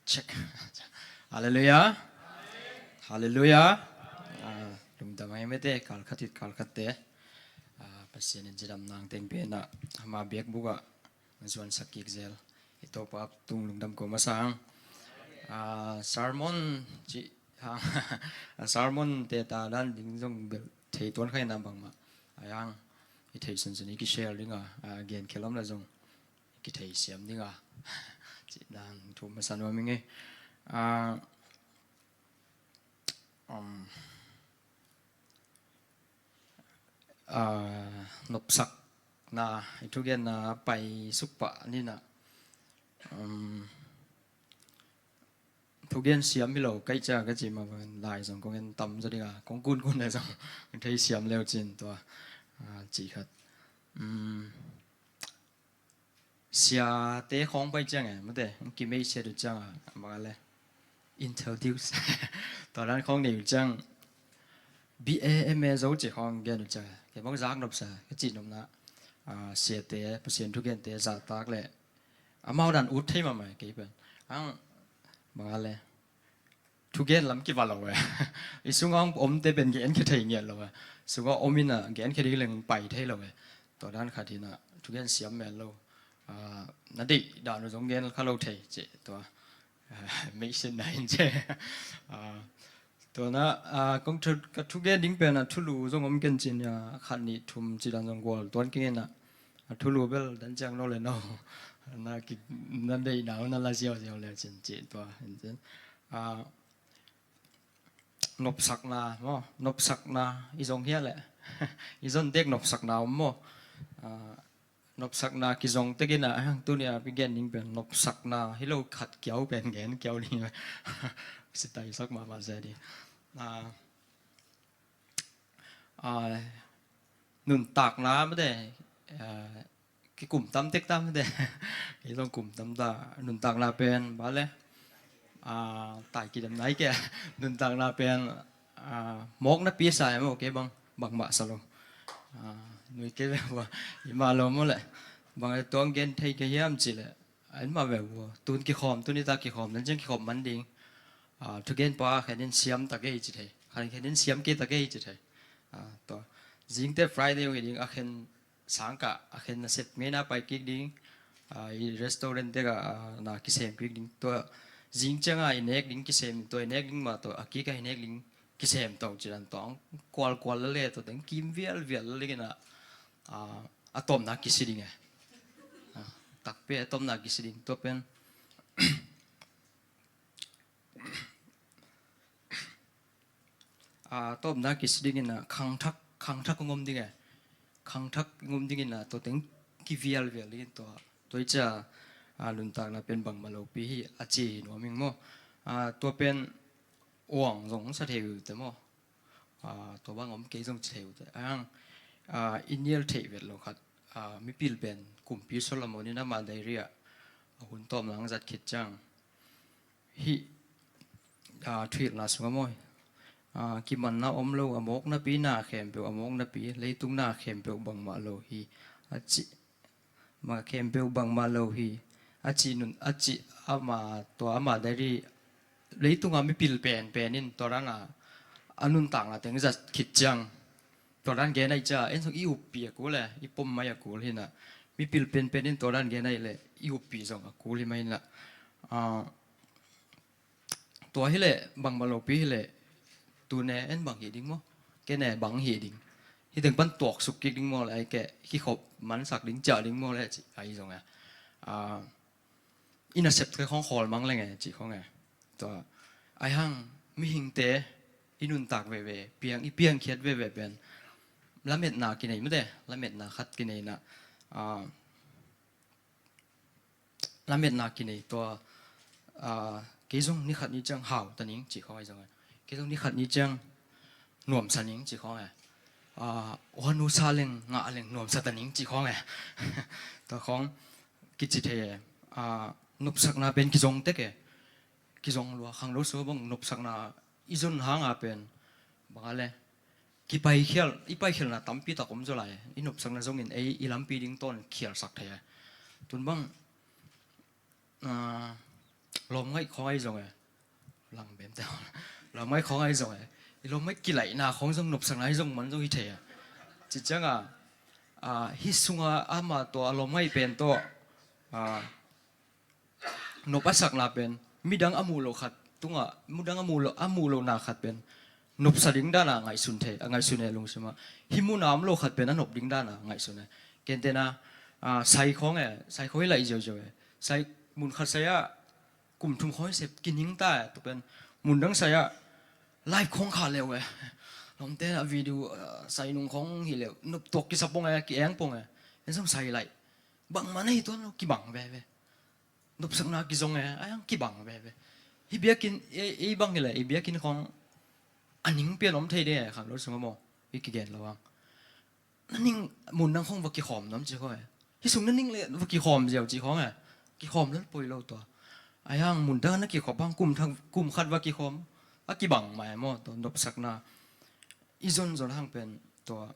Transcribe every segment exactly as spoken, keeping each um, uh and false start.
Check. Halleluiah. Halleluiah. Ah, lungdam hi mete, kalkhat it kalkhatte. Ah, Pasian in cidam nang teng pena ama biakbuk ah zuansak kik zel i Topa tung lungdam ko masa hang. Ah, sermon ci hang. Sermon te ta dan ding zong bel thei tuan kha ina bangmah. Ai hang i thei sunsun i kishare ding a, ah, gen khelom la zong kithei siam ding a, cih dan thu masa nuam ing e. Ah, um, ah, nopsakna i thugenna pai suk pah ni na, um, thugen siam hi lo ka hih ciang ka ci mah bangin lai zong kong en tam zaw ding a, kong kunkun le zong thei siam leu cin tua, ah, cih khat. Um, siate khawng pai ciang e, mate, kimeisiat uh ciang a, bang a le introduce tua dan khawng nei uh ciang, B A M A zo cih khawng gen uh ciang e, kei bang zak nopsa ka cih nopna, ah, siate, Pasian thugente zahtak le amau dan ut thei mahmah kei pen. Ang bang a le thugen lam kiva lo e. I sunga hong omte pen gen khe thei ngiat lo e. Sunga om ina gen khe ding leng pai thei lo e. Tua dan khat hi na, thugen siam mel lo. Ah, na deih dan uh zong gen kha lo thei cih tua. Ah, meihsin na hin cih. Ah, tua na, ah, kong thu, ka thugen ding pen a thulu zong om ken cin a, khat nih thum cih dan zong gual tuan keng ina. A thulu bel dan ciang no le no. Na ki, na deihna uh na la ziauziau le cin cih tua. Hin cin. Ah, nopsakna maw, nopsakna i zong hia leh i zon dek nopsakna om maw? Ah, nopsakna kizong tekin a, hang tuni a pi gen ding pen nopsakna hi lo khat kiau pen gen kiau ding. Sitaisak mahmah sia ding. Ah, ah, nuntakna mate, ah, kikum tam tek tam mate. Kei zong kum tam ta, nuntakna pen bale, ah, tai kidam nai ke. Nuntakna pen, ah, mawkna pi sa em, ok, bang, bangmah sa lo. Ah, nui ke ve bua, i mah lo maw le. Bang e tuang gen thei ke hiam ci le. An mah ve bua. Tun kikhawm, tuni ta kikhawm, nan ciang kikhawm man ding. Ah, thugen pa khen in siam ta kei ci thei. Khan khen in siam kei ta kei ci thei. Ah, tua. Zingte Friday ung hi ding, a khen sangkah a khen nasep ngeina pai kik ding, ah, i restaurant tek ah, ah, na kisem kik ding. Tua zing cianga i nek ding kisem, tua i nek ding mah tua a kik a i nek ding kisem to ci dan tua kualkual la le tua teng kim vialvial la le kina, ah, a tomna kisi ding e. Ah, takpi a tomna kisi ding tua pen. Ah, tawpna kisi dingin ah khangthak, khangthak ngom ding e. Khangthak ngom dingin ah tua teng kivialvial dingin tua, tua i cia, ah, nuntakna pen bangmah lopi hi a ci hi nuam ing maw? Ah, tua pen uang zong sa thei uh te maw? Ah, tua bang om kei zong ci thei uh te. Ang, ah, i nial theih vet lo khat, ah, mipil pen kumpi Solomon in ama diary ah a hun tawpna ang zat khit ciang hih, ah, thuhilhna sungah maw, ah, kimanna om lo, a mawknapi na khempeuh, a mawknapi, leitung na khempeuh bangmah lo hi a ci, ma khempeuh bangmah lo hi a ci nun, a ci ama, tua ama diary, leitunga mipil penpen in tua dana a nuntakna teng zat khit ciang tua dan gen ahi cia, en zong i uppi a kul e, i pom mai a kul hi na. Mipil penpen in tua dan gen ahi le i uppi zong a kul hi mai na. Ah, tua hi le bangmah lopi hi le, tune en bang hi ding maw? Kene bang hi ding. Hi teng pan tuaksuk kik ding maw le, ai ke kikhop mansak ding cia ding maw le, ci ahi zong e. Ah, i nasep te khawng khawl mang leng e, ci khawng e. Tua, ai hang, mihingte i nuntak veve, piang, i piangkhiat veve pen lametna kinei mate, lametna khat kinei na, ah, lametna kinei tua, ah, kei zong ni khat ni ciang hau ta ning ci khawng ahi zong e. Kei zong ni khat ni ciang nuamsa ning ci khawng e. Ah, ua nusa leng ngah leng nuamsa ta ning ci khawng e. Tua khawng kici thei e. Ah, nopsakna pen kizong tek e. Kizong lua khang lo sua bang nopsakna i zon hanga pen bang a le kipaikhial, i paikhialna tampi tak om zaw lai. I nopsakna zongin ei i lampi ding tawn khialsak thei e. Tun bang, ah, lawmngaih khawng ahi zong e, lang bemte, lawmngaih khawng ahi zong e, i lawmngaih kilaihna khawng zong nopsakna ahi zong man zong hi thei a. Ci cianga, a, hih sunga ama tua a lawmngaih pen tawh, a, nop a sakna pen midang a muh loh khat tungah, midang a muh loh, a muh lohna khat pen nopsa ding dana ngaihsun thei, a ngaihsun e lungsimah. Hih muna om loh khat pen a nop ding dana ngaihsun e. Kentena, a, sai khawng e, sai khawng i laih ziauziau e. Sai, mun khat sai ah kum thum khawng i sep kiningta e, tua pen mun dang sai ah live khawng kha leu e. Lawmte na video, a, sai nung khawng hi leu, nop tuak kisa pong e, ki-eng pong e. En zong sai laih. Bangmah na hi tuan lo, kibang veve. Nopsakna kizong e, a yang kibang veve. Hih biakinn, ei, ei bang hileh, ei biakinn khawng a ning pian om thei ding e, kham lo sungah maw. Hih kigen lo ang. Na ning mun dang khawng va kikhawm nuam ci khawng e. Hih sung na ning le va kikhawm ziau ci khawng e. Kikhawm lel poi lo tua. A yang mun dang na kikhawm hang kum thang, kum khat va kikhawm. A kibang mai maw, tua nopsakna. I zonzon hang pen tua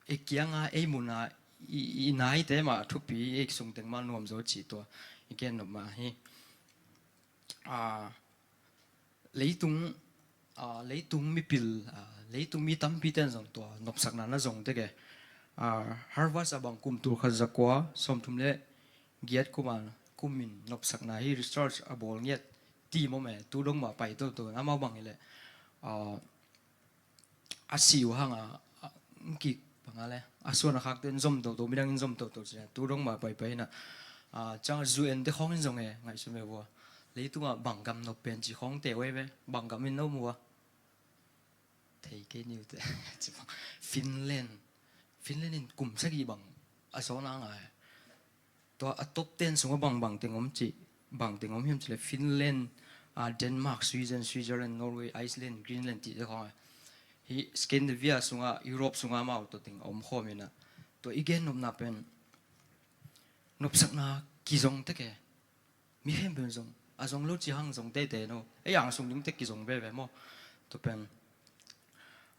ei kianga, ei muna, i, i naite mah thupi, ei sungteng mah nuamzaw cih tua i gen nop mah hi. A, leitung, a, leitung mipil, a, leitung mi tampite'n zong tua nopsakna na zong tek e. A, Harvard a bang kum tul khat za kua sawmthum le giat kuma, kumin nopsakna hi research a bawl ngiat ti mawm e, tu dong mah pai toto, amau bang hileh, a, a si uh hang a, a, kik bang a le, a suan a khakte in zom toto, midang in zom toto ci a, tu dong mah paipai in a, a, ciang U N te khawng in zong e, ngaihsun ve vua. Leitungah bang gam nop pen ci khawng te uh e ve, bang gam in na om uh a. Thei kei ni uh te, ci bang. Finland, Finland in kum sagih bang a zawn a ngai. Tua a top ten sungah bang, bang teng om cih, bang teng om hiam cih leh Finland, a, Denmark, Sweden, Switzerland, Norway, Iceland, Greenland tih te khawng e. Hih Scandinavia sungah, Europe sungah amau tua teng a om khawm in a. Tua i gen nopna pen nopsakna kizong tek e. Mi khempeuh in zong, a zong lo ci hang zong teitei no. Ei ang sung ding tek kizong veve maw. Tua pen,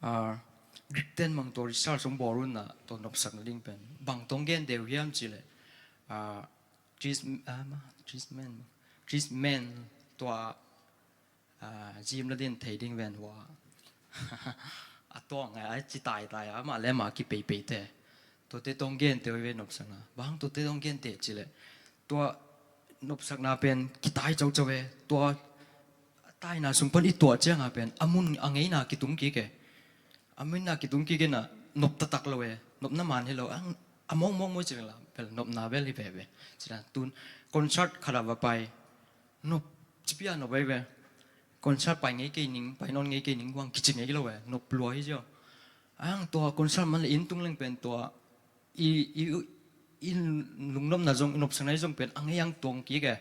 a, Greek ten mang tua research hong bawl un a, tua nopsak nading pen bang tawh hong gen deuh hiam cih leh, a, Chris, a, ma, Chris Man, Chris Man tua, a, gym la din thei ding ven hua. A tuang a, a ci taitai a, amah le amah kipeipei te. Tuate tawh hong gen te uh ve nopsakna. Bang tuate tawh hong gen te cih leh, tua nopsakna pen kitai caucau e. Tua taina sung pan i tuah cianga pen a mun a ngeina kitung kik e. A mun a kitung kik in a nop taktak lo e. Nopna man hi lo. A, a mawkmawk maw ci leng la, bel nopna bel hi veve. Ci la tun concert khat ah va pai. Nop, ci pia nop veve. Concert pai ngei kei ning, pai nawn ngei kei ning, guang kici ngei lo e. Nop lua hi cio. A hang tua concert man le inn tung leng pen tua i, i, i lungnopna zong, i nopsakna zong pen a ngei ang tuang kik e.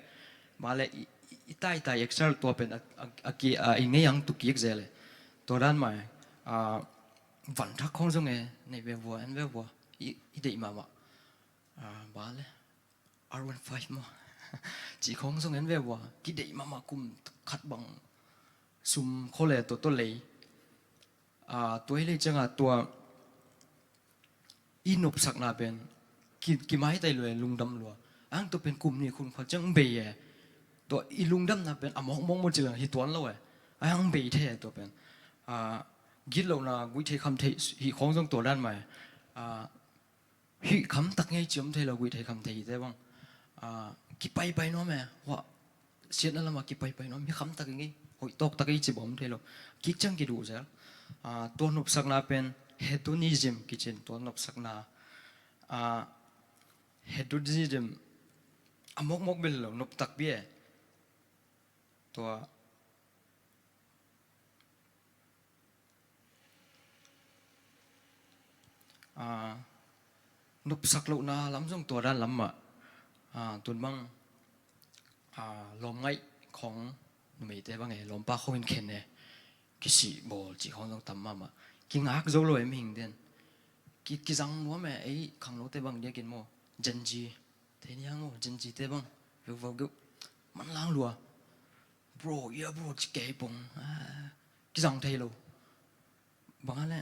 Mah le i, i, i taitai extra tua pen a, a, a ki, a, i ngei ang tu kik zel e. Tua dan mah e. A, van thak khawng zong e, nei ve vua, en ve vua. I, i deih mahmah. A, ba le. R one five maw. Cih khawng zong en ve vua. Kideih mahmah kum khat bang. Sum khole tua tua lei. A, tua hi lei cianga tua i nopsakna pen ki, kimaitai lua e, lungdam lua. A hang tua pen kum nih kum khat ciang bei e. Tua i lungdamna pen a mawkmawk maw ci leng hi tuan lo e. A hang bei thei e tua pen. A, gitlohna guih thei kham thei hih khawng zong tua dan mah e. A, hih kham tak ngei ci om thei lo, guih thei kham thei hite bang. A, kipaipai nuam e. Huah, siatna lamah kipaipai nuam, hi kham tak i ngei, hoih tawk tak i ci bawm thei lo. Kik ciang kiduh zel. A, tua nopsakna pen hedonism kici in, tua nopsakna, a, hedonism a mawkmawk bel lo, nop takpi e. Tua a, nopsak lohna lam zong tua dan lam mah. A, tun bang, a, lawmngaih khawng numeite bang e, lawmpa khawng in khen e, kisih bawl cih khawng zong tam mahmah. Kingak zo lo e mihing den. Ki, kizang nuam e, ei khanglote bang diakin maw. Gen Z. Thei ni hang maw, Gen Z te bang. Veu vau geuh. Manlang lua. Bro, yeah bro, ci kei pong. A, kizang thei lo. Bang a le.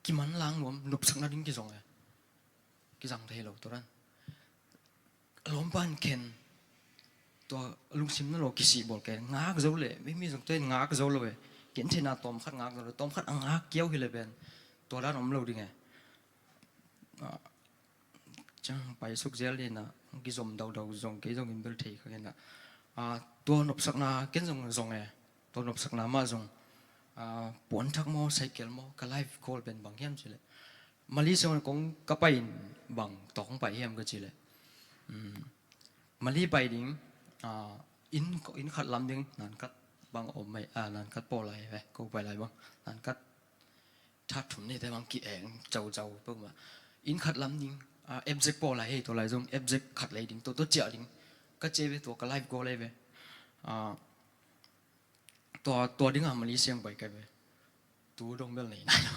Kimanlang nuam, nopsak nading kizong e. Kizang thei lo, tua dan. Lawmpa in khen. tua lungsim na lo kisih bawl kei, ngak zo le, mi, mi zong tua in ngak zo lo e. Ken theihna tawm khat ngak zo lo, tawm khat a ngak kiau hi le pen tua dan om lo ding e. Ah, ciang pai suk zel ding a, kizom daudau zong kei zong in bel thei kha kei na. Ah, tua nopsakna ken zong zong e, tua nopsakna mah zong, ah, puanthak maw, cycle maw, ka life goal pen bang hiam ci le, Mali sung kong ka pai in bang tawh kong pai hiam ka ci le, um, Mali pai ding, ah, inn, inn khat lam ding, nan kat bang om mai, ah, nan kat paw lai ve, ko pai lai bang, nan kat tha thum ni te bang ki eng cau cau peuhmah. Inn khat lam ding, ah, F Z paw lai hei, tua lai zong F Z khat lei ding, tua, tua ciah ding. Ka ci ve, tua ka life goal lai ve. Ah, tua, tua ding a Mali siang pai kai ve. Tu dong bel nei nai lo.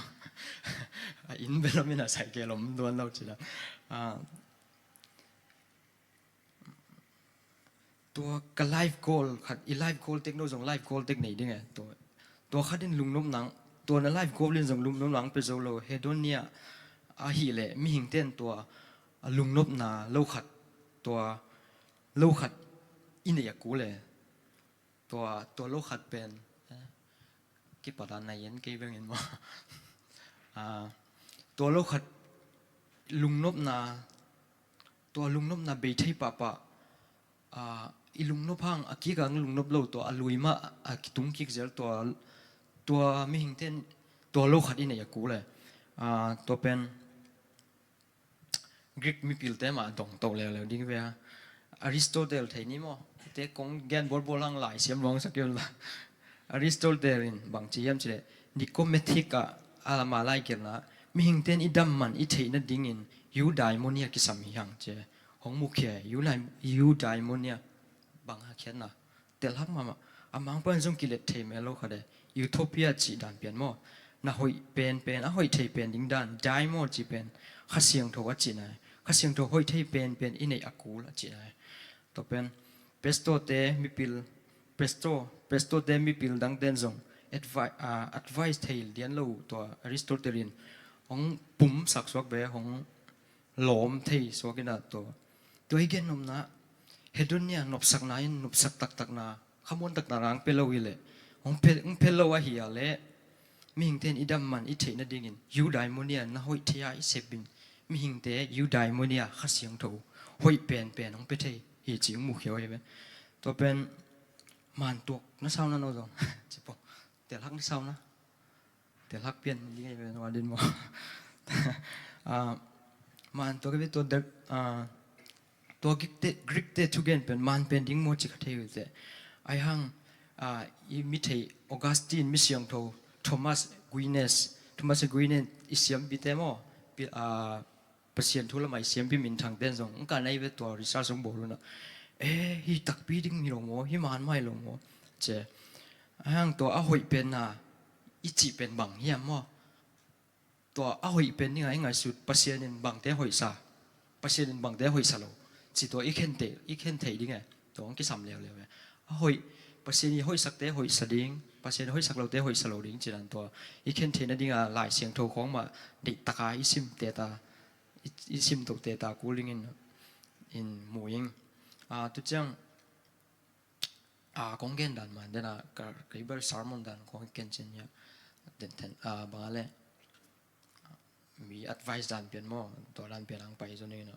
A inn bel om in a cycle om duan lo ci la. Ah, tua ka life goal khat, i life goal tek no zong life goal tek nei ding e. Tua, tua khat in lungnop nang, tua na life goal in zong lungnop nang pe zo lo. Hedonia ahih leh mihing ten tua a lungnopna lo khat, tua lo khat i nei a kul e. Tua, tua lo khat pen, eh, kipat a nai en kei veng in maw. Ah, tua lo khat lungnopna, tua lungnopna bei thei pahpah, ah, i lungnop hang a kik a lungnop lo, tua a lui mah a kitung kik zel, tua, tua mihing ten tua lo khat i nei a kul e. Ah, tua pen Greek mipilte mah dong to leuleu ding ve a. Aristotle thei ni maw? Te kong gen bolbol hang lai siam luang sak kei un la. Aristotle in bang ci hiam ci le, Nicomachean ah a lama lai gelna, mihingten i dam man i theih nadingin eudaimonia kisam hi hang ci. Hong mukhia, eudaimonia bang a khiatna. Telhak mahmah. A mangpan zong kilet thei mel lo khat e. Utopia cih dan pian maw? Na hoih penpen, a hoih thei pen ding dan. Daimon cih pen Kha Siangtho a cihna e. Kha Siangtho hoih thei penpen i neih a kul a cihna e. Tua pen Plato te mipil, Plato, Plato te mipil dangten zong advi-, ah, advice thei lian lo uh tua Aristotle in hong pum sak suak ve, hong lawm thei suak in a tua. Tua i gen nopna, hedonia nopsakna in nopsak taktakna, khamuan taktakna ang pe lo hi leh, hong pe, hong pe lo ahi a leh, mihingte in i dam man i theih nadingin eudaimonia na hoih thei a i sep in, mihingte eudaimonia Kha Siangtho hoih penpen hong pe thei hi ci hong mukhia uh hi ve. Tua pen man tuak na sau na no zong ci pong. Telhak na sau na. Telhak pian ding ei ve no a din maw? Ah, man tua ka ve tua dek, ah, tua Greek te, Greek te thugen pen man pen ding maw ci kha thei uh te. Ai hang, ah, i mi thei Augustine, mi siangtho Thomas Aquinas, Thomas Aquinas i siampi te maw? Pi-, ah, Pasian thu lamah i siampi minthang ten zong, ang ka nei ve tua research zong bawl una. Eh, hi takpi ding hi lo maw, hi man mai lo maw? Ci. Ahang tua a hoih penna i cih pen bang hiam maw? Tua a hoih pen dinga i ngaihsut Pasian in bangte hoihsa, Pasian in bangte hoihsa lo. Ci tua i khen te, i khen thei ding e. Tua ang kisam leuleu e. A hoih, Pasian i hoihsakte hoihsa ding, Pasian i hoihsak lote hoihsa lo ding. Ci dan tua i khen theihna dinga Lai Siangtho khawng mah deihtaka i sim teta. I, i sim to teta kul dingin in mu ing. Ah, tu ciang, ah, kong gen dan man dena ka, ka i bel sermon dan kong ken cin ya. Den ten, ah, bang a le. Mi advice dan pian maw, tua dan pian ang pai zo ning na.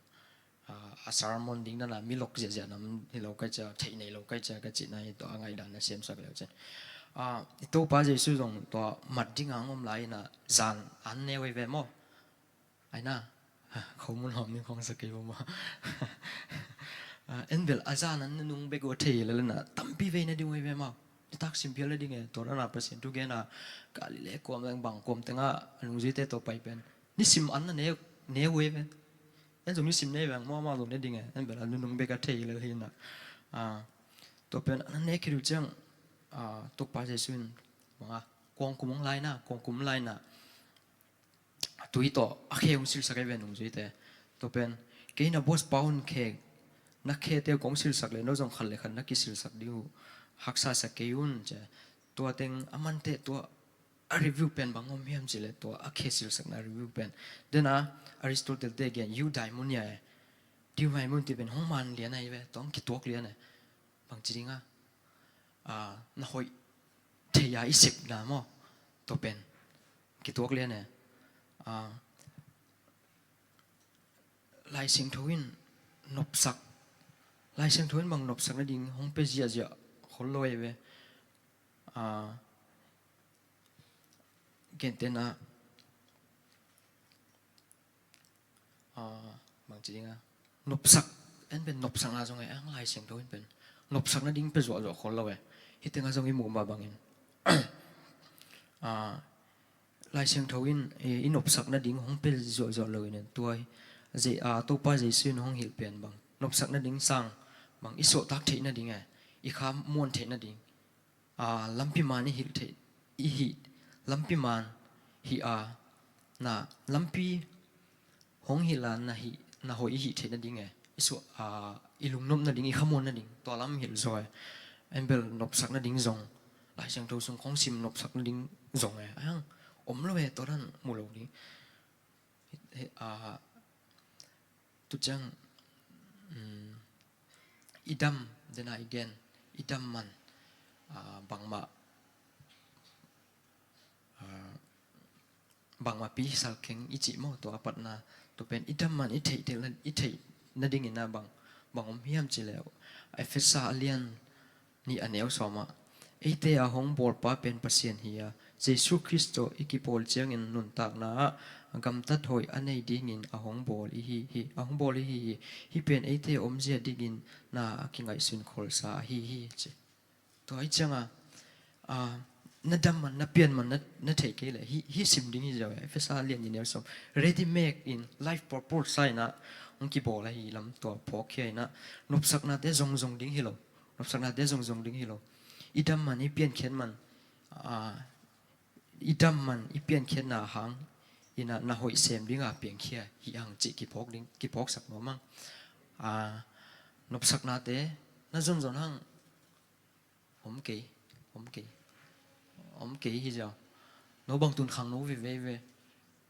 Ah, a sermon ding dana mi lok ziahziah nam hi lo kai cia, theih nei lo kai cia ka cihna hi tua a ngaihdan na siamsak leu cin. Ah, i Topa Jesu zong tua mat ding ang om lai na zan an neu ei ve maw? Ai na, ha, khomun hawm ning khong sa kei bo ma. Ah, en bel a zan an nung bek uh a thei le le na, tampi vei na ding uh ei ve mau. Nitak sim phial le ding e, tua na Pasian thu gen a, Galilee kuam leng bang kuam tenga, a nungzuite tua pai pen. Nisim an na ne, ne uh ei ve. En zong nisim ne veng, mau mau zong ne ding e, en bel a nunung bek a thei le le hi na. Ah, tua pen, an na ne khit uh ciang, ah, Topa Jesu in, manga, kuang kum hong lai na, kuang kum lai na. A tui tawh a khe hong silsak ei ve nungzuite. Tua pen, kei na boss pa un khe, na khe te kong silsak le, no zong khat le khat na kisilsak ding uh, haksa sa kei un, cia. Tua teng a mante tua a review pen bang om hiam ci le, tua a khe silsakna review pen. Dena Aristotle te gen, eudaimonia e. Eudaimonia te pen hong man lian ahi ve, tua hong kituak lian e. bangci ding a, a, na hoih thei a i sepna maw? Tua pen kituak lian e. A, Lai Siangtho in nopsak, Lai Siangtho in bang nopsak nading hong pia ziahziah khol lo ei ve. A, gentehna, a, bangci ding a, nopsak, en pen nopsakna zong e, ang Lai Siangtho in pen nopsak nading pia zuahzuah khol lo e. Hih tengah zong i muh mah bangin, a, Lai Siangtho in, e, i nopsak nading hong pia zuahzuah lo in, tua hi, Topa Jesu in hong hilh pen bang nopsak nading sang, bang i suahtak theih nading e, i khamuan theih nading, a, lampi man i hilh theih, i hih, lampi man hih a, na lampi hong hilh a, na hih, na hoih i hih theih nading e, i suah, a, i lungnop nading, i khamuan nading, tua lam hilh zaw e. En bel nopsak nading zong, Lai Siangtho sung khong sim nopsak nading zong e, a, ang om lo e, tua dan mu lo ding. He, a, tu ciang, um, i dam, dena i gen, i dam man, a, bangmah, a, bangmah pi sal keng i cih maw, tua a patna, tua pen i dam man i theih, i theih nadingin a bang, bang om hiam cih leh, Efesa a lian nih a neu sawm ah, eite a hong bawlpa pen Pasian hi a, Jesu Khrist tawh i kipawl ciangin nuntakna ah gamtat hoih a nei dingin a hong bawl i hi hi, a hong bawl i hi hi. Hih pen eite omzia dingin na a kingaihsun kholsa ahi hi, ci. Tua hi cianga, a, na dam man, na pian man, na, na thei kei leh hih, hih sim ding hi zaw e, Efesa lian nih neu sawm. Ready make in life purpose sa inah hong kibawl ahi lam tua phawk khia inah, nopsaknate zongzong ding hi lo. Nopsaknate zongzong ding hi lo. I dam man, i piankhiat man, a, i dam man, i piankhiatna hang inah na hoih sem dinga piangkhia hi hang cih kiphawk ding, kiphawksak nuam hang. A, nopsaknate na zonzon hang om kei, om kei, om kei hi zaw. No bang tun khangno veve ve.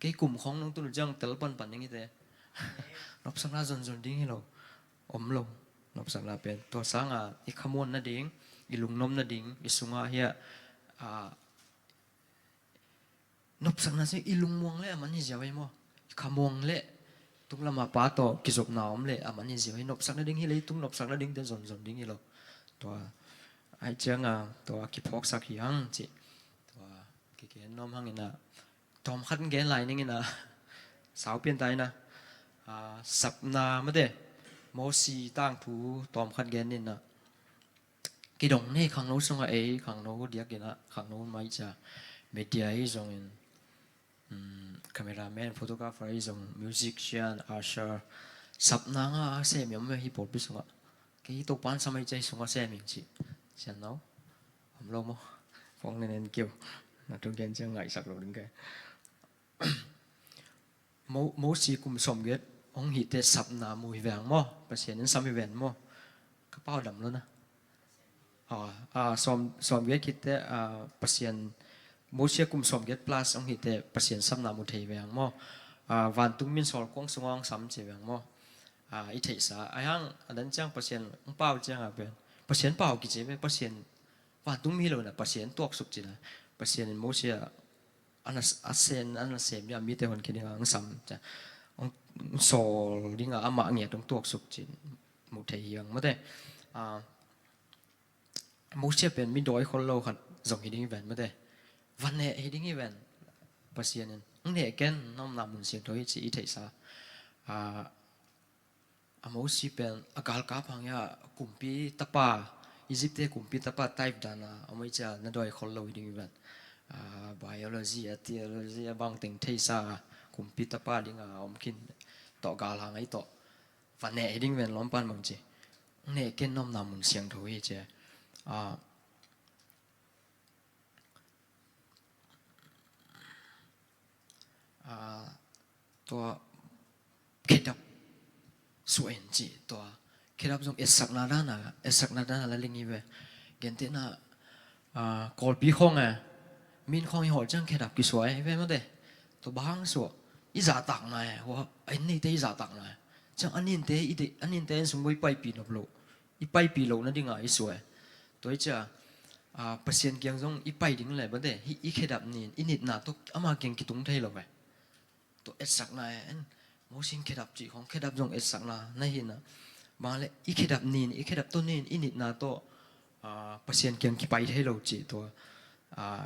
Kei kum khawng nong tun uh ciang tel panpan ding hi te. Nopsakna zonzon ding hi lo. Om lo. Nopsakna pen tua sanga i khamuan nading, i lungnop nading, i sunga hiah, a, nopsakna sing i lungmuang le a man hi ziau ei maw? I khamuang le tunglama pa tawh kizopna om le a man hi ziau ei. Nopsak nading hi leitung nopsak nading te zonzon ding hi lo. Tua ai cianga tua kiphawksak hi hang cih. Tua kigen nuam hang inah tawmkhat gen lai ning inah, sau pian ta inah, a, sapna mate, Mosi tangthu tawmkhat gen inah, kidong nei khangno sungah ei khangno diak inah, khangno mai ca, media hi zongin, um, cameraman, photographer hi zong, musician, usher, sapna nga a sem i om hi pawlpi sungah. Kei Topan sam ei cai sungah sem ing cih. Sian no. Om lo maw? Phone nen en kiu. Na tung gen ciang ngaihsak lo ding kei. Mo-, Mosi kum sawmgiat hong hihte sapna mu hi veng maw? Pasian in sam hi ven maw? Ka pau dam lo na. A, a, sawm, sawmgiat khit te, a, Pasian, Mosi a kum sawmgiat plus hong hihte Pasian sapna mu thei veng maw? A, vantung min sawl kuang sungah hong sam ci veng maw? A, i theihsa. Ai hang, a dan ciang Pasian hong pau ciang a pen. Pasian pau kici ve, Pasian vantung mi hi lo na, Pasian tuaksuk cina. Pasian in Mosi a, a na, a sen, a na sem dia mite hon kiding a hong sam. Ca, hong sawl ding a amah ngiat hong tuaksuk cin. Mu thei hi ang mate. A, Mosi a pen mi dawi khol lo khat zong hi ding hi ven mate. Van neh hi ding hi ven. Pasian in. Hong neh ken, na omna mun siangtho hi ci i theihsa. A, a Mosi pen a galkap hang ia kumpi tapa, Egypt te kumpi tapa type dana, a moi cia na dawi khol lo hi ding hi ven. A, biology, a theology, a bang teng theihsa, kumpi tapa dinga om khin tawh gal hang ai tawh. Van neh hi ding ven lawmpan bang ci. Neh ken na omna mun siangtho hi ci. A, a, tua khedap suah in ci tua. Khedap zong etsakna dana, etsakna dana la ling hi ve. Gentehna, a, Kawlpi khawng e. Min khawng i hawh ciang khedap kisuah e, hi ve mate. Tua bang suah. I zahtakna e. Hua, a inn neite i zahtakna e. Ciang a ninte, i de, a ninte in sung voi paipi nop lo. i paipih loh nadinga i suah e. Tua hi cia, a, Pasian kiang zong i pai ding le bate, hih i khedap ni-in i nitna tawh ama kiang kitung thei lo e. Tua etsakna e, en, Mosi in khedap cih khawng, khedap zong etsakna na hi na. Bang le i khedap ni-in, i khedap tawh ni-in i nitna tawh, a, Pasian kiang kipai thei lo cih tua, a,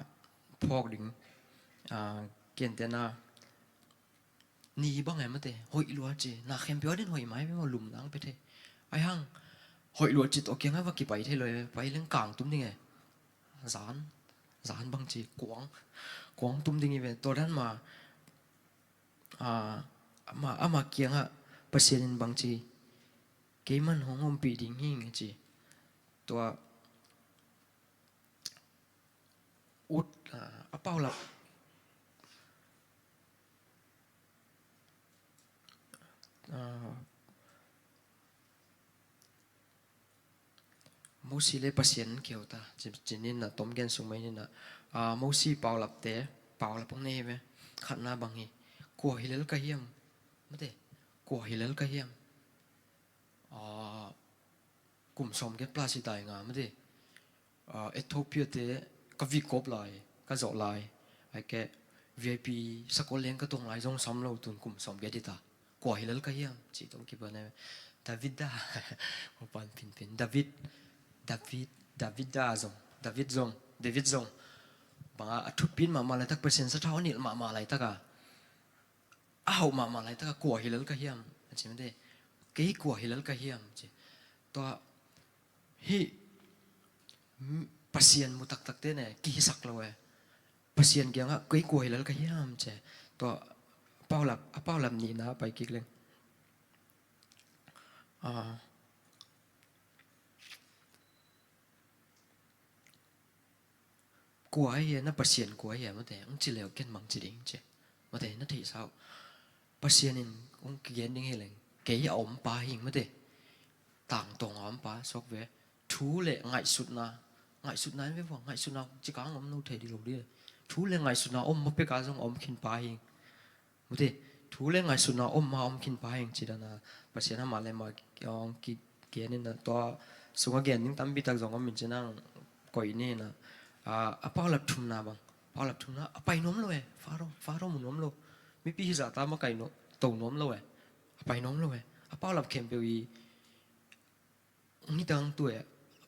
phawk ding, a, gentehna ni bang e mate, hoih lua ci, na khempeuh a din hoih mai ve maw, lum nang pe thei. Ahi hang, hoih lua ci tawh kiangah va kipai thei lo e, pai leng kang tum ding e. Zan, zan bang ci, kuang, kuang tum ding hi ve, tua dan mah, a, ama, ama kiangah Pasian in bang ci, keiman hong ompih ding hi ing ci. Tua, ut, a, a paulap, a, Mosi le Pasian keu ta, ci, ci ni na, tom gen sung mai ni na, a, Mosi paulapte, paulap hong nei ve, khatna bang hi, kua hi lel ka hiam, mate, kua hi lel ka hiam, a, kum sawm gen plus hi tai nga, mate, a, Ethiopia te ka vik kawp lai, ka zawh lai, ai ke, V I P sakol leng ka tong lai zong sam lo tun kum sawm gen hi ta. Kua hi lel ka hiam, ci tawh kipan e. David da. Upan pinpin. David, David, David da zong. David zong, David zong. Banga a thupin mahmah laitak Pasian sathau a nilh mahmah laitaka. A hauh mahmah laitaka kua hi lel ka hiam. A ci mate. Kei kua hi lel ka hiam, ci. Tua hih, mm, Pasian mu taktakte ne, kihisak lo e. Pasian kiangah kei kua hi lel ka hiam ci. Tua paulap, a paulap nihna pai kik leng. A, kua hi a, na Pasian kua hi a, mate, ang ci leu ken mang ci ding ci. Mate, na theihsa uh. Pasian in hong kigen ding hi leng, kei a om pa hi ing mate. Tangtawng a om pa, sawk ve. Thu le ngaihsutna, ngaihsutna in ve vua, ngaihsutna ci kang om no thei ding lo ding. Thu le ngaihsutna om ma peka zong om khin pa hi ing. Mute, thu le ngaihsutna om ma om khin pa hi ing ci dana, Pasian ama le ama hong kigen in a tua sunga gen ding tampi tak zong om in ci nang koih ni na, a, a paulap thumna bang, paulap thumna a pai nuam lo e, Faro, Faro mu nuam lo. Mipi hizah ta makaih nuam, to nuam lo e. A pai nuam lo e. A paulap khempeuh i, nitang tu e, a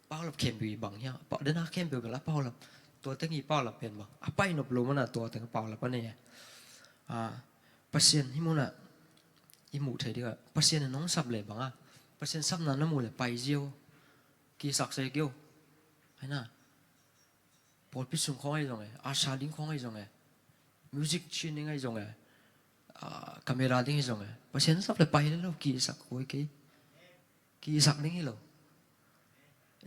paulap khempeuh i bang hia. Pa, dena khempeuh bel a paulap. Tua teng i paulap pen bang. A pai nop lo mana tua teng a paulap a nei e. A, Pasian hi muna i muh thei dika. Pasian in hong sap le banga. Pasian sapna na muh le pai ziau. Kisak se keu. Hai na. Pawlpi sung khawng ahi zong e, a sa ding khawng ahi zong e, music chin ding ahi zong e, a, camera ding ahi zong e, Pasian sap le pai le lo, kisak koi kei, kisak ding hi lo.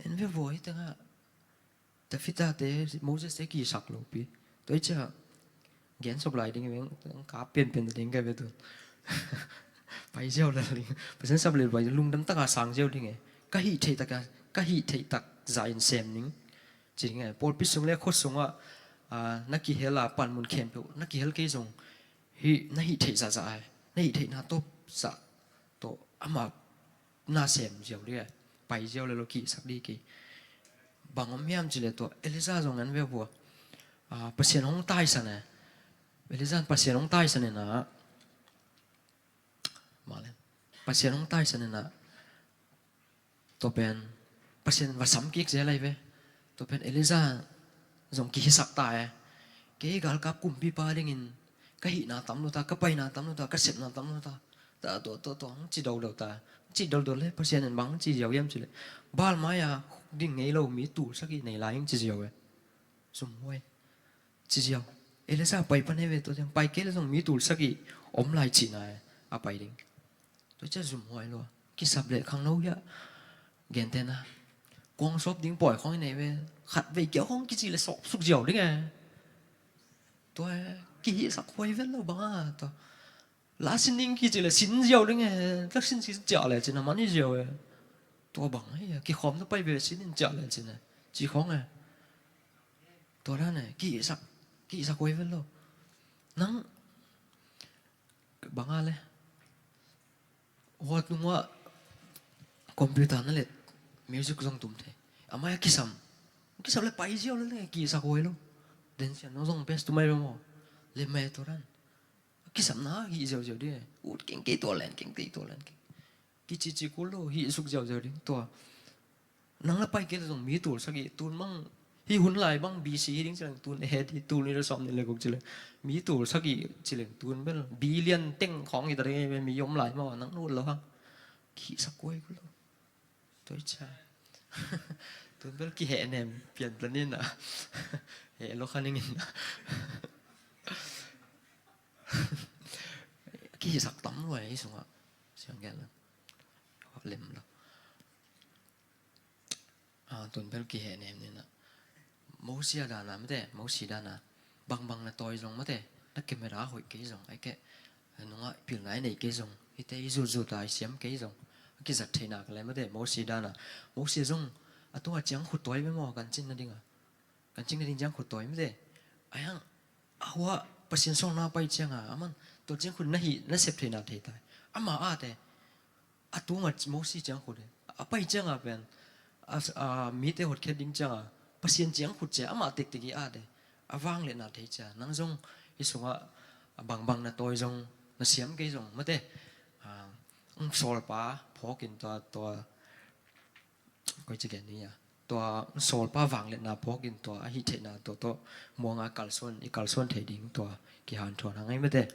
En ve vua hi tengah, Tafita te, Moses te kisak lo pi. Tua i cia, gen sop lai ding veng, ka pianpian ding ka ve tu. Pai ziau la ding, Pasian sap le pai, lungdam taka sang ziau ding e. Ka hih theih taka, ka hih theih tak za in sem ning. Ci ding e, pawlpi sung le khua sungah, a, na kihel a panmun khempeuh, na kihel kei zong, hih, na hih theih zahzah ai, na hih theihna tawp zah tawh, amah na sem ziau dih ai, pai ziau le lo kisak dih kei. Bang om hiam ci le tua, Elijah zong en ve vua. A, Pasian hong taisan e. Elijah Pasian hong taisan e na. Mah le. Pasian hong taisan e na. Tua pen, Pasian va sam kik zel ai ve. Tua pen Elijah zong kihisak ta e. Kei galkap kumpipa dingin ka hihna tam lo ta, ka paina tam lo ta, ka sepna tam lo ta. Ta, tua, tua, tua, hong ci dodo ta. Ci dodo le, Pasian in bang ci ziau hiam ci le. Baal mai-a ding ngei lo mi tulsak i nei lai hing ci ziau e. Zumhuai. Ci ziau. Elijah pai pan e ve tua ciang. Pai kei le zong mi tulsak i om lai cihna e. A pai ding. Tua cia zumhuai lua. Kisap le khangno hiah. Gentehna. Kuang sawp ding pawi khawng i nei ve. Khat vei kia khawng kici le sawp suk ziau ding e. Tua e. Kihihsak huai vel lo bang a. Tua. La sin ding kici le sin ziau ding e. Lak sin sin ciah le cin a man i ziau e. Tua bang e. Kikhawm na pai ve sin in ciah le cin e. Ci khawng e. Tua dan e. Kihihsak. Kihihsak huai vel lo. Nang. Bang a le. Huat nungah computer na let Music zong tum thei. A mai a kisam. Kisam le pai ziau le le kihsak huai lo. Densian no zong best tu mai lo maw. Le me to ran. A kisam na hi ziau ziau di. Ut keng kei tua len keng kei tua len keng. Kici ci kul lo hi suk ziau ziau ding tua. Nang na pai kei le zong mi tul sak hi tun mang hi hun lai bang B C hi ding ci leng tun A D tul ni le sawm ni le guk ci leng. Mi tul sak hi ci leng tun bel billion teng khawng hi ta ding mi om lai maw nang na ut lo hang. Kihsak huai kul lo. Toi cha. Tun bel kiheh nem pian plan in a. Heh lo kha ning in a. Kihisak tam lua hi sungah. Siang gen lo. Lem lo. Ah, tun bel kiheh nem ni na. Mosia dana mate, Mosi dana. Bangbang na tawi zong mate, na camera hoih kei zong, ai keh, nungah pilna i nei kei zong, hite i zutzut a i siam kei zong, a kizat thei nak le mate, Mosi dana. Mosi zong, a tua ciang khut tawi memaw, kan cin na dinga. Kan cin na ding ciang khut tawi mate. Ai hang, a hua, Pasian sawlna pai cianga, aman, tua ciang khut na hi, na sep thei na thei tai. Ama ate, a tunga Mosi ciang khut e. A pai cianga pen, a, a mite hotkhiat ding cianga, Pasian ciang khut cia, amah tektek i ate. A vang le na thei cia. Nang zong, i sungah, a bangbang na tawi zong, na siam kei zong, mate. A, ung sawlpa, phawkin tua, tua, koi ci gen ni a. Tua, ung sawlpa vang le na phawkin tua, a hi thei na tua, tua, muanga kalsuan, i kalsuan thei ding tua, kihanthawn hang ai mate.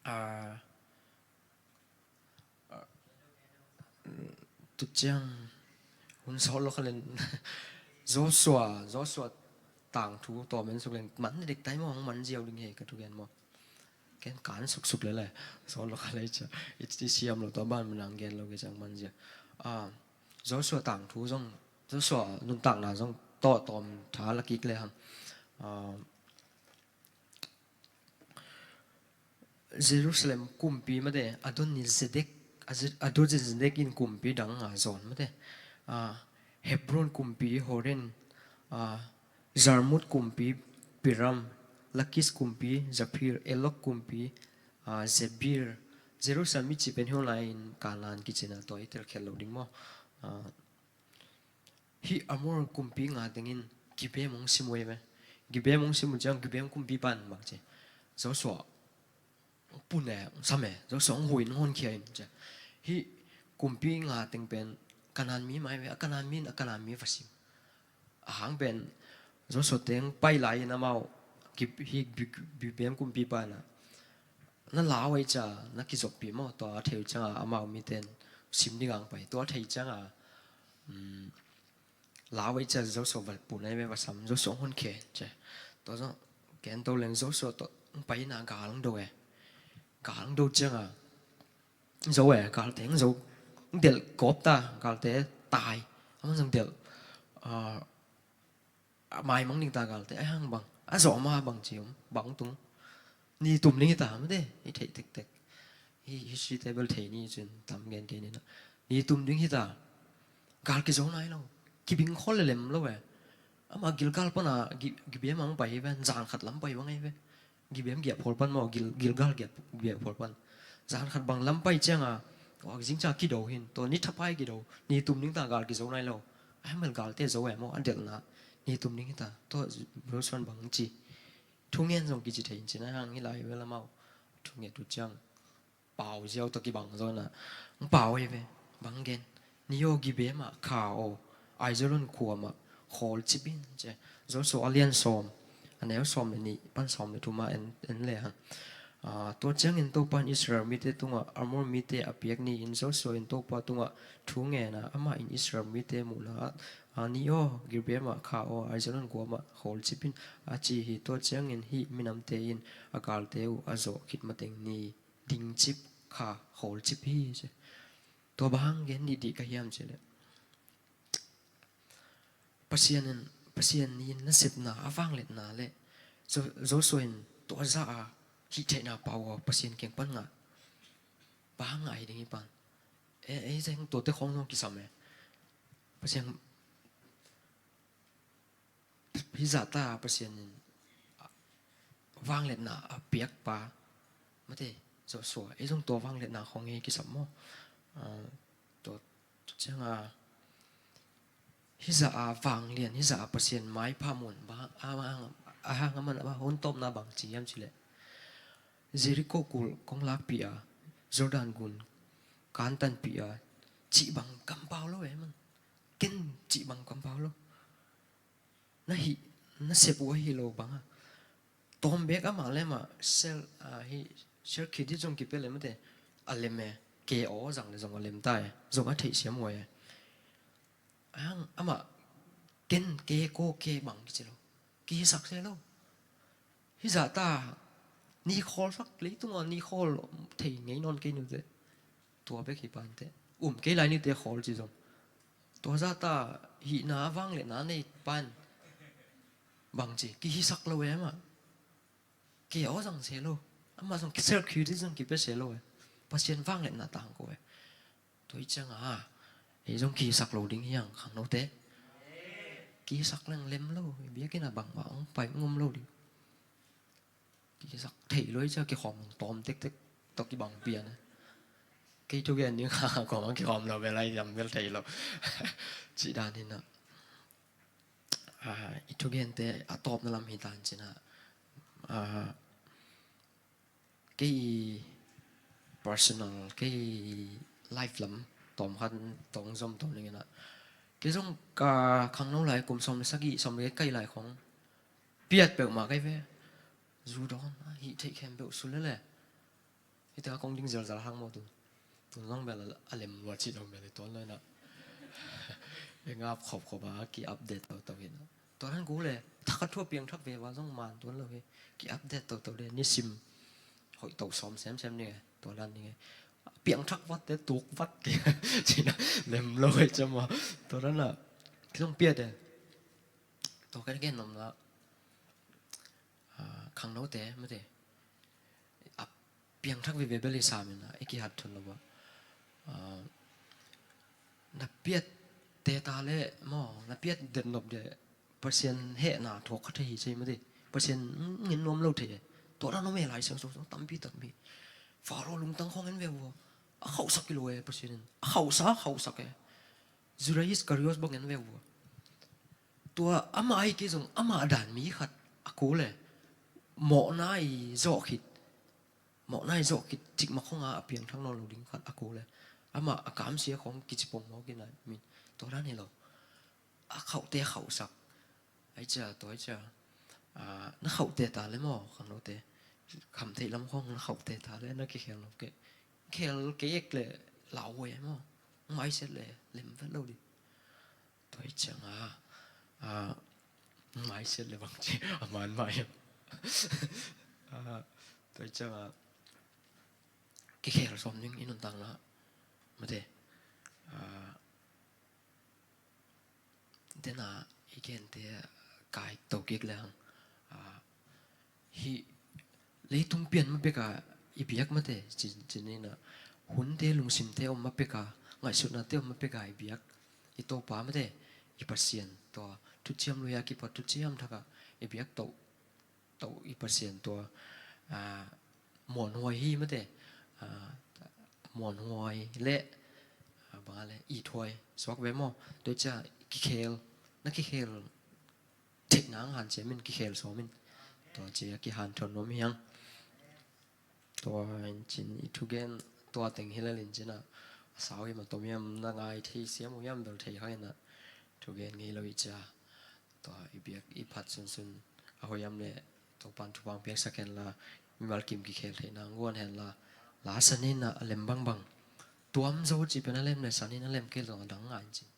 A, Tuciang hun sawt lo kha len Joshua, Joshua tangthu tawm en suk leng man dek tai maw, hong man ziau ding he ka thugen maw. Ken kan suksuk le le sawt lo kha le cia i siam lo tawh ban manang gen lo ke ciang man ziau. Ah, Joshua tangthu zong, Joshua nuntakna zong tawh tawm tha la kik le hang. Ah, Jerusalem kumpi mate, Adonizedek, Adonizedek in kumpi dang a zawn mate. Ah, Hebron kumpi Horen, ah, Jarmut kumpi Piram, Lakis kumpi Japhir, Elok kumpi, ah, Zebir, Jerusalem i ci pen hiong lai in Kanaan kicina tua i telkhiat lo ding maw. Ah, Hih Amor kumpi nga tengin Gibeon hong sim uh hi ve. Gibeon hong sim uh ciang Gibeon kumpi pan bang ci. Joshua pun e, sam e, Joshua hong hui in hong honkhia in ci. Hih kumpi nga teng pen Kanaan mi mai ve, a Kanaan mi in a Kanaan mi va sim. A hang pen Joshua teng pai lai in amau hih Gibeon kumpi pan a na lau ei ca na kizoppih maw, tua a thei cianga amau miten sim ding ang pai. Tua a thei cianga, um, lau ei ca Joshua va pun ei ve va sam, Joshua hong honkhia ce. Tua zong ken to leng Joshua tawh hong pai na gal hong do e. Gal hong do cianga zo e, galte hong zo, hong delh kawp ta, galte tai. Amah zong delh, ah, a maimang ding ta galte, ai hang bang a zawh ma bang ci om, bang tung. Ni tum ding hi ta mate, i theih tektek. Hi, history table thei ni cin tam gen kei ni na. Ni tum ding hi ta. Gal kizo nai lo. Kibing khol le lem lo e. Amah Gilgal pana Gi-, Gibeon mang pai hi ve, zan khat lam pai bang hi ve. Gibeon giah phawl pan maw, Gil-, Gilgal giah, giah phawl pan. Zan khat bang lam pai cianga, tua zing cianga kido hin, tua ni thapai kido, ni tum ding ta gal kizo nai lo. Ai mel galte zo e maw, a delhna, ni tum ding hi ta, tua Joshua bang ci. Thungen zong kici thei in cina hang hi lai ve lamau. Thungen tu ciang. Pau ziau tawh kibang zaw na. Ang pau hi ve. Bang gen. Ni aw Gibeon mah kha aw. Aijalon khua mah khawlcip in ci. Joshua a lian sawm, a neu sawm le nih pan sawm le thum ah en, en le hang. Ah, tua ciangin Topa in Israel mite tungah Amor mite a piak ni-in Joshua in Topa tungah thu ngen a, amah in Israel mite muhna ah, ah, ni aw Gibeon mah kha aw. Aijalon khua mah khawlcip in a ci hi. Tua ciangin hih minamte in a galte uh a zawh khit mateng ni dingcip kha khawlcip hi ci. Tua bang gen dihdih ka hiam cih leh Pasian in, Pasian in nasepna a vangliatna le Jo-, Joshua in tua za a hih theihna pau a Pasian kiang pan ngah. Bang ngah hi ding hi pan. E, e, zeng tuate khawng zong kisam e. Pasian hih zahta Pasian in vangliatna a piakpa mate Joshua, ei zong tua vangliatna khawng ei kisam maw? Ah, tua, tua cianga Hizah a vanglian, hizah a Pasian maipha mun bang a hang, a hang a man a hun tawpna bang ci hiam cileh, Jericho kul kong lakpih a, Jordan gun kantanpih a, cih bang kampau lo e man. Ken cih bang kampau lo. Na hih, na sep uh ahi lo bang a. Tawm bek amah le amah sel, ah, hih sel khit hi zong kipia le mate. A lem e, ke aw zang le zong a lem ta e. Zong a theihsiam uh e. Ang amah ken ke ko ke bang kici lo. Kihisak se lo. Hizah ta ni khawl sak leitung a ni khawl thei ngei nawn kei nute. Tua bek hi pante. Um kei lai nite khawl ci zong. Tua zah ta hihna vangliatna nei pan. Bang ci kihisak lo e amah. Ke aw zang se lo. Amah zong self-criticism kipia se lo e. Pasian vangliatna tang ko e. Tua hi cianga ei zong kihisak lo ding hiang khangnote. Kihisak leng lem lo. Biakinn a bangmah hong pai ngom lo ding. Kihisak thei lo hi cia kikhawm tawm tektek tawh kibang pian e. Kei thugen ding kha kawmang kikhawm lo bel ai zam bel thei lo. Cih dan hi na. Ah, i thugente a tawpna lam hi tan cina. Ah, kei personal, kei life lam tawm khat tawng zom tawm ding ina. Kei zong ka khangno lai kum sawm le sagih, sawm le kai lai khong piat peuhmah kai ve. Zu dawn a hih theih khempeuh sul lele. Hita kong ding zelzel hang maw tu. Tun zong bel a lem lua cih zong bel i tuan lo ina. Engap khopkhop a ki update toto ina. Tua dan gu le thak a thu a piangthak ve va zong man tuan lo hi. Ki update toto le nisim hoih to sawm semsem ni nge. Tua dan ni nge. Piangthak vat te tuk vat ki. Cina lem lo hi cama. Tua dan a ki zong piat e. Tua ka gen nom la. Ah, khangnote mate. A piangthak veve bel i sam ina i kihat thun lo ba. Ah, na piat te ta le maw, na piat den nop de Pasian hehna thuak kha thei hi cei mate. Pasian ngin nuam lo thei e. Tua dan om e Lai Siangtho sung tampi tak mi. Faro lungtang khong en ve vua. A khauhsak kilo e Pasian in. A khauhsa, a khauhsak e. Judas Iskariot bang en ve vua. Tua amah ahi kei zong amah dan mi khat a kul e. Mawhna i zawh khit. Mawhna i zawh khit cikmah khonga a piangthak nawn lo ding khat a kul e. Amah a kamsia khong kici pong mawk ina min. Tua dan hi lo. A khauhte a khauhsak. Ai cia, tua ai cia. Ah, na khauhte ta le maw, khangnote. Kham theih lam khong na khauhte ta le na kikhel lo kei. Khel kei ek le lau e maw. Maiset le lem vet lo ding. Tua hi cianga, ah, maiset le bang ci a man mai. Ah, tua hi cianga kikhel sawm ding i nuntakna mate. Ah, dena i gente kai to kik le hang. Ah, hih leitung pian ma peka i biak mate, ci, ci nina. Hunte lungsimte om ma peka, ngaihsutnate om ma peka i biak. I Topa mate, i Pasian tua, thuciam lui a kipat thuciam thaka i biak toh, toh i Pasian tua, ah, muanhuai hi mate, ah, muanhuai le, ah, banga le, ithuai, suak ve maw, tua cia kikhel, na kikhel, theihna ang hanciam in kikhel sawm in. Tua cia kihanthawn nuam hiang. Tua in cin i thugen tua teng hi lel in cina. A sau hiam a tom hiam na ngai thei siam uh hiam bel thei kha ina. Thugen ngei lo i cia. Tua i biak i phat sunsun. A hoiam le Topan thupang piaksak hen la. Mimal kim kikhel theihna ang guan hen la. La sanin a lem bangbang. Tuam zo ci pen a lem le sanin a lem kei zong a dang ngai in cin.